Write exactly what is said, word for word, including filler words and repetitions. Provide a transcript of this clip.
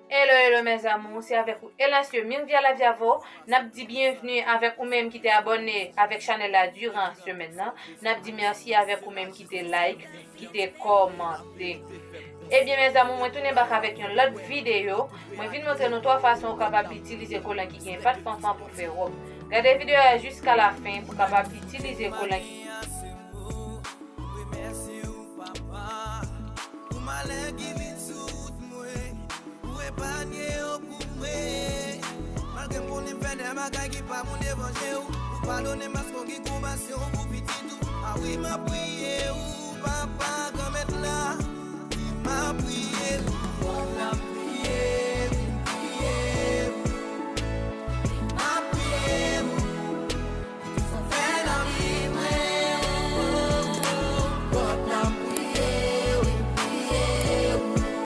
Hello, hello, mes amours, se avèk ou Elasio Milvia Laviavo. N ap di byenvni avèk ou menm ki te abòne avèk chanèl la diran semèn nan. N ap di mèsi avèk ou menm ki te like, ki te kòmante. Ebyen, mes amours, mwen tounen bak avèk yon lòt videyo. Mwen vin montre nou twa fason ou kapab itilize kolan ki gen pat fanfan pou fè wòb. Gade videyo a jiska la fen pou kapab itilize kolan ki Ou malè ki vin sou wout mwen, ou epanye yo pou mwen. Malgre m konnen m fè de bagay ki pa bon devan je w, ou padone m paske w gen konpasyon pou pitit ou. A wi, m ap priye ou, papa,